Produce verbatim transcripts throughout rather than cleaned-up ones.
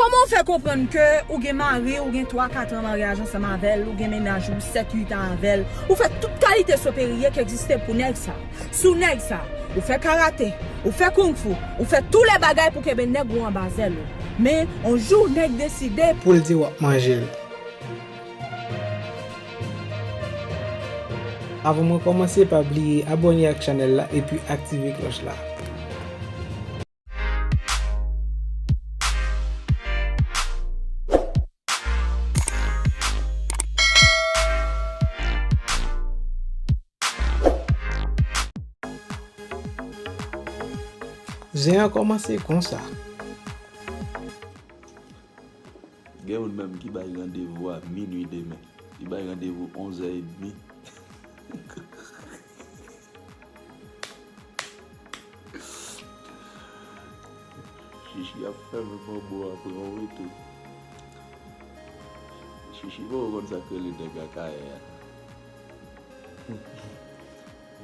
Kòman w fè konprann ke ou gen mari, ou gen twa kat an maryaj ansanm avè l, ou gen mennaj ou sèt uit an avè l, ou fè tout kalite soperye ki egziste pou nèg sa? Sou nèg sa, ou fè karate, ou fè kung fu, ou fè tou lè bagay pou kenbe nèg ou anba zèl ou. Men, on jou, nèg deside pou l di w ap manje l. Avan mwen kòmanse, pa bliye abòne ak chanèl la epi aktive klòch la. Zen an kòmanse konsa. Gen moun menm ki bay randevou a minui demen. Li bay randevou onz è edmi. Chichi ap fèmen banbo a pran wote. Chichi poko konn sa k rele nèg Akayè a.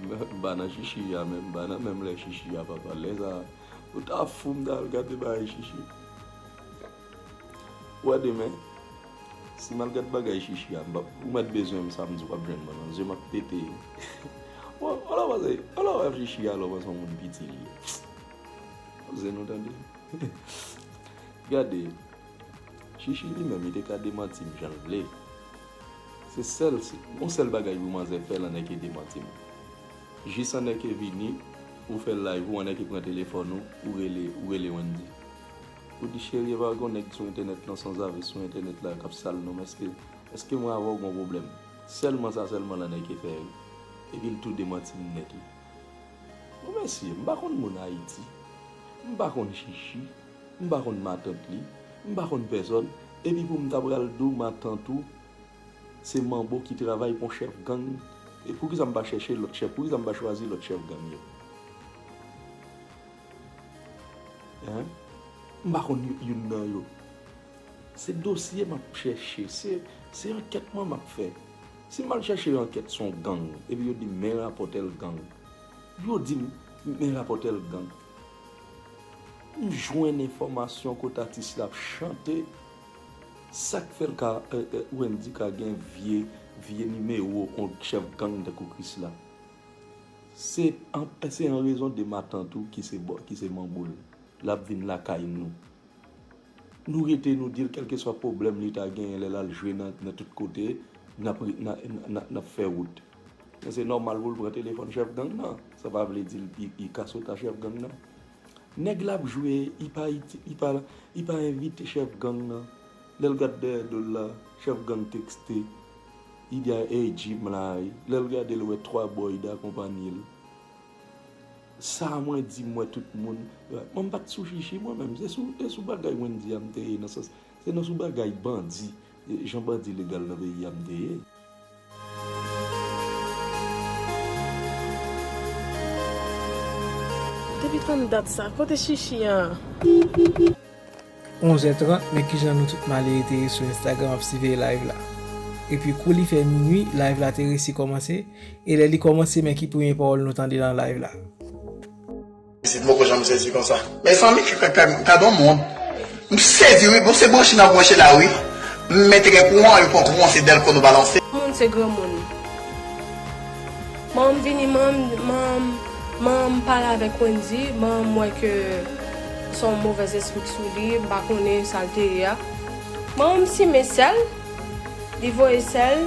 M pa nan Chichi a menm, m pa nan menm lè Chichi a papa. Lè sa a, ou ta fou m ta al gade bagay Chichi. Ou wè demen, si m al gad bagay Chichi a, m p ap, ou mèt bezwen m samdi w ap jwenn mwen nan zye m ap pete. Bon, ala w wè, ala w wè Chichi a lè w wè se yon moun piti li ye. Zen nou tande. Gade, Chichi li menm, li te ka demanti m jan l vle. Se sèl, se yon sèl bagay pou manzè fè l annèk e demanti m. Jis annèk e vini, ou fè live, ou annèk e pran telefòn ou, ou rele, ou rele Wendy. Ou di, cheri, e pa gon nèg sou entènèt lan, sanzave sou entènèt la k ap sal non m. Èske, èske mwen avè w gon pwoblèm? Sèlman sa sèlman l annèk e fè wi. Epi l tou demanti m nèt wi. Bon, mesye, m pa konn moun Ayiti. M pa konn Chichi. M pa konn matant li. M pa konn pèsòn. Epi pou m ta pral di w matant ou, se manbo ki travay pou yon chèf gang. E poukisa m pa chèche lòt chèf? Poukisa m pa chwazi lòt chèf gang yo? Hein? M pa konn yo- youn nan yo. Se dosye m ap chèche. Se, se ankèt mwen m ap fè. Si m al chèche yon ankèt sou yon gang, epi yo di m men rapò tèl gang. Yo di m men rapò tèl gang. M jwenn enfòmasyon kote atis la ap chante. Sa k fè l ka, eh, eh, Wendy ka gen vye, vye nimewo yon chèf gang tankou Krisla? Se an, se an rezon de matant ou ki se bò, ki se manbo l. L ap vin lakay nou. Nou rete, nou di l kèlkeswa pwoblèm li ta genyen lè l al jwe nan, nan tout kote, n ap re- n a- n a- n a- n ap fè wout. Men se nòmal pou l pran telefòn chèf gang nan. Sa pa vle di l, li, li ka sot a chèf gang nan. Nèg la ap jwe, li pa iti- li pa, li pa envite chèf gang nan. Lè l gad dèyè do l la, chèf gang tekste. Li di a, ey, Jim la wi. Lè l gade, l wè twa bòy de akonpanye l. Sa mwen di, m wè tout moun. Mwen, m pa t sou Chichi mwen menm. Se sou, se sou bagay Wendy a m te ye nan sans. Se nan sou bagay bandi. Jan bandi legal nan peyi a m te ye. Depi tann dat sa, kote Chichi an? Onz è trant, men kijan nou tout malere te ye sou Instagram ap siveye live la. Epi kou li fè minui, live la te resi kòmanse, e lè li kòmanse, men ki premye pawòl nou tande nan live la. Pitit moko janm sezi konsa. Mezanmi, k- k- k- gade yon moun. M sezi wi, bon se branche nan branche la wi. M mete gen kouran, yo pran kouran, se dèlko nou balanse. Moun se granmoun. Manman m vini, manman m, manman m, manman m pale avèk Wendy, manman m wè ke se yon movèz espri k sou li, m pa konnen sa l te ye a. Manman m simen sèl, li voye sèl,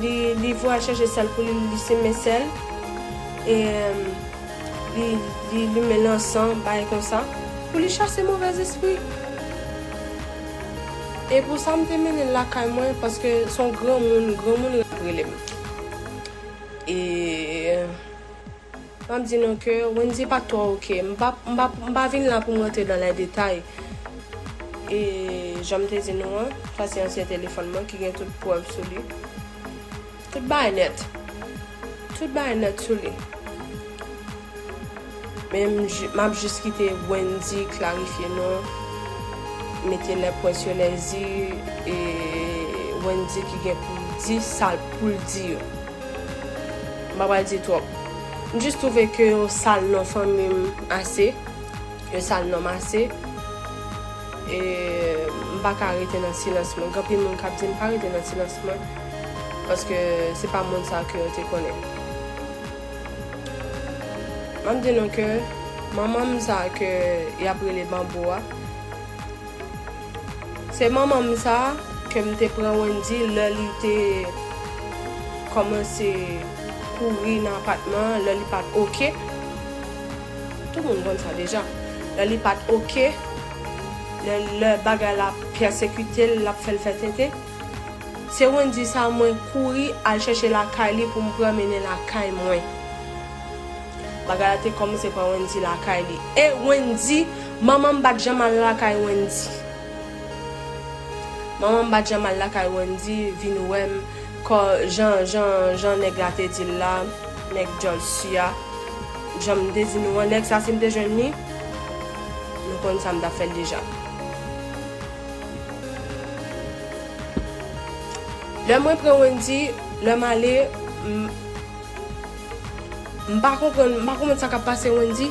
li, li voye al chèche sèl pou li, li simen sèl, e, li, li limen lansan, bagay konsa, pou li chase movèz espri. E pou sa, m te mennen l lakay mwen, paske se yon granmoun, granmoun rele m. E m ap di nou ke Wendy pa t twò oke. M pa, m pa, m pa vin la pou m rantre nan lè detay. E jan m te di nou an, sa se ansyen telefòn mwen ki gen tout prèv sou li. Tout bagay nèt. Tout bagay nèt sou li. Men m, m ap jis kite Wendy klarifye non, mete les points sur les i, e Wendy ki gen pou l di sa l pou l di yo. M pa pral di twòp. M jis twouve ke yo sal non fanmi m ase. Yo sal non m ase. E M pa ka rete nan silans mwen. Gen anpil moun k ap di m pa rete nan silans mwen, paske se pa moun sa ke yo te konnen. M ap di nou ke manman m sa ke y ap rele Banbo a, se manman m sa ke m te pran Wendy lè li te kòmanse kouri nan apatman an, lè li pa t oke. Tout moun konn sa deja. Lè li pa t oke, lè, lè bagay la pèsekite l, l ap fè l fè tenten. Se Wendy sa mwen kouri al chèche lakay li pou m pran mennen lakay mwen. Bagay la te kòmanse pran Wendy lakay li. E Wendy, manman m pa t janm al lakay Wendy. Manman m pa t janm al lakay Wendy, vin wè m, kò, jan, jan, jan nèg la te di l la, nèg djòl si a. Jan m te di nou an, nèg sa si m te jwenn li, nou konn sa m t ap fè l deja. Lè mwen pran Wendy, lè m ale, m, m pa konprann, m pa konprann sa k ap pase Wendy.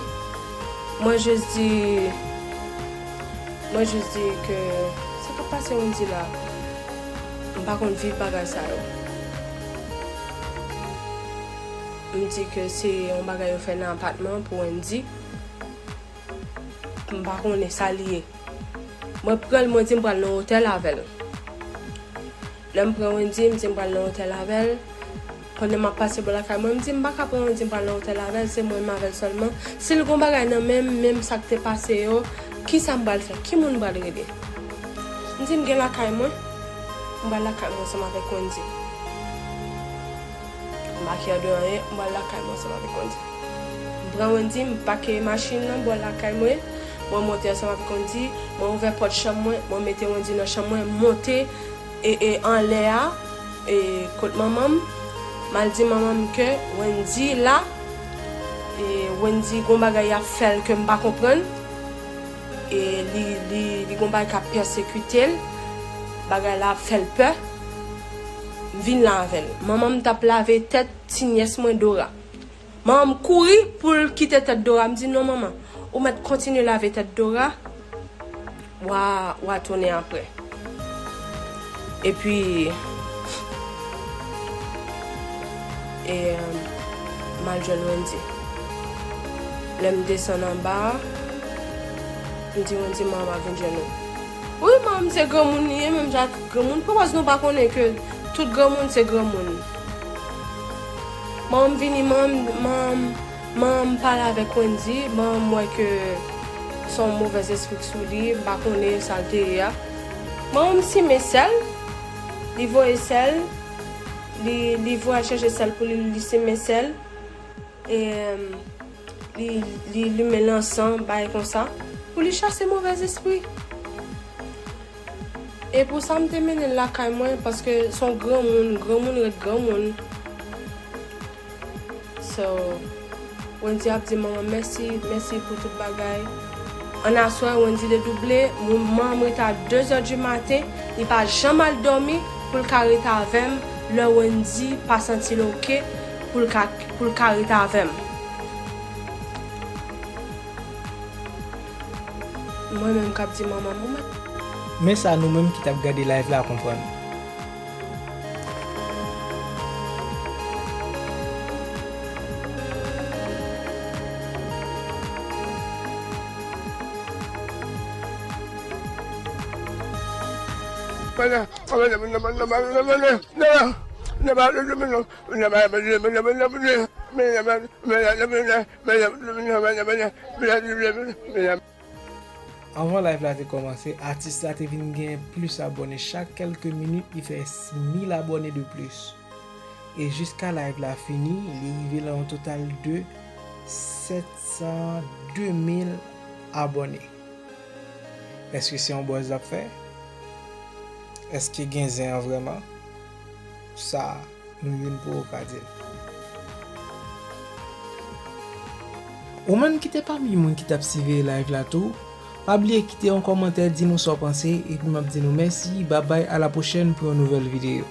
Mwen jis di, mwen jis di ke sa k ap pase Wendy la, m pa konn viv bagay sa yo. M di ke se yon bagay yo fè nan apatman pou Wendy. M pa konnen sa li ye. Mwen pran l, mwen di m pral nan otèl avè l. Lè m pran Wendy, m di m pral nan otèl avè l. Pandan m ap pase bò lakay mwen, m di m pa ka pran Wendy m pral nan otèl avè l, se mwen menm avè l sèlman. Si l gon bagay nan men m, menm sa k te pase yo, kisa m pral fè? Ki moun m pral rele? M di m gen lakay mwen, m pral lakay mwen ansanm avèk Wendy. M pa kè de anyen, m pral lakay mwen ansanm avèk Wendy. M pran Wendy, m pake machin nan bò lakay mwen. Mwen monte ansanm avèk Wendy, mwen ouvè pòt chanm mwen, mwen mete Wendy nan chanm mwen, m monte e, e anlè a, e kot manman m. M al di manman m ke Wendy la, e Wendy gon bagay y ap fè l ke m pa konprann. E li, li, li gon bagay k ap pèsekite l. Bagay la ap fè l pè. M vin la avè l. Manman m t ap lave tèt ti nyès mwen Dora. Manman m kouri pou l kite tèt Dora. M di, "Non, manman, ou mèt kontinye lave tèt Dora. W a, w a tounen apre." Epi, e, m al jwenn Wendy. Lè m desann anba a, m di Wendy, "Manman m ap vin jwenn ou." Wi, manman m se granmoun li ye, menm jan ak tout granmoun. Pou kòz nou pa konnen ke tout granmoun se granmoun. Manman m vini, manman m, manman m, manman m pale avèk Wendy, manman m wè ke se yon movèz espri k sou li, m pa konnen sa l te ye a. Manman m simen sèl, li voye sèl, li, li voye al chèche sèl pou li, li simen sèl. E, li, li limen lansan, bagay konsa, pou li chase movèz espri. E pou sa, m te mennen l lakay mwen, paske se yon granmoun, granmoun ret granmoun. So, Wendy ap di manman mèsi, mèsi pou tout bagay. Ann aswè, Wendy dedouble, manman m rete a de zè di maten, li pa janm al dòmi pou l ka rete avè m, lè Wendy pa santi l oke, pou l ka, pou l ka rete avè m. Mwen menm k ap di manman m, ou mèt. Men sa nou menm ki t ap gade live la konprann. Anvan live la te kòmanse, atis la te vin gen plis abòne. Chak kèlke minit, li fè mil abòne de plis. E jiska live la fini, li rive nan yon total de sèt san de mil abòne. Èske se yon buzz l ap fè? Èske gen zen an vrèman? Sa, nou youn poko ka di l. Ou menm ki te pami moun ki t ap siveye live la tou, pa bliye kite yon kòmantè, di nou sa w panse, epi m ap di nou mèsi, babay, a la pwochèn pou yon nouvèl videyo.